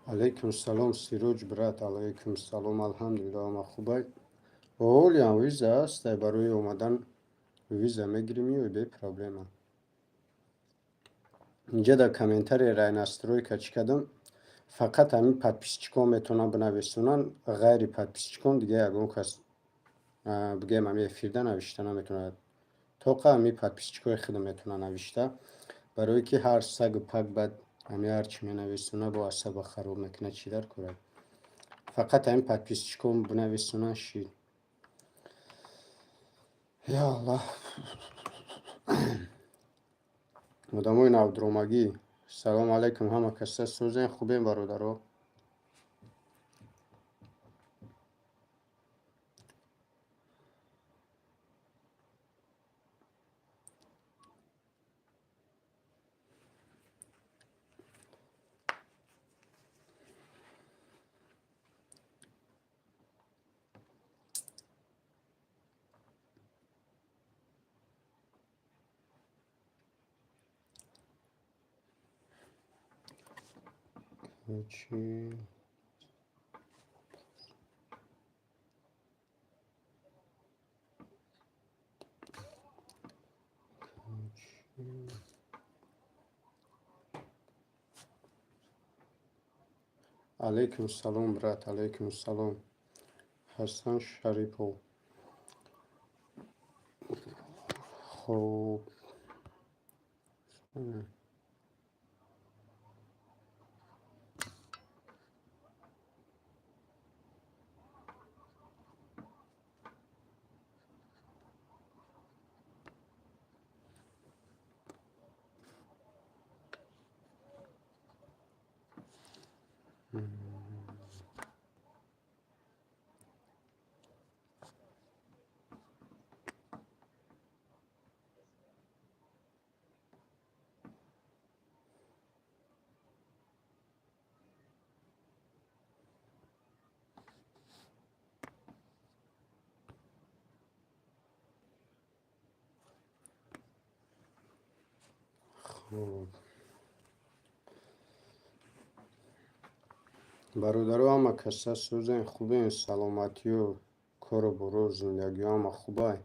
Алейкум салом, Сироҷ брат, алейкум салом, алҳамдулилло, ҳама хубай. Ҳолиам виза аст, барои омадан виза мегирӣ, меоӣ бе проблема. Инҷа дар комментария райнастройка чӣ кардам? Фақат ҳамин подписчикон метавонанд бинависонанд, ғайри подписчикон дига ягон кас, бигӯем, ҳамин эфирда навишта наметавонад. Тоқа ҳамин подписчикои худам метавонанд навишта, барое ки ҳар сагу пак бад ҳамин ҳар чӣ менависонад, бо асаба хароб мекунад, чӣ дар кора. Фақат ҳамин подписчикон бинависонанд, шид. Я Аллоҳ. Одамои навдуромагӣ, салому алайкум, ҳама каса сӯзен, хубем, бародаро? Чӣ? Алейкум салом, брат, алейкум салом. Ҳасан Шарипов. Хуб. Хуб. Бародаро, ҳама каса сӯзен, хубен, саломатиё, кору боро, зиндагиё ҳама хубай?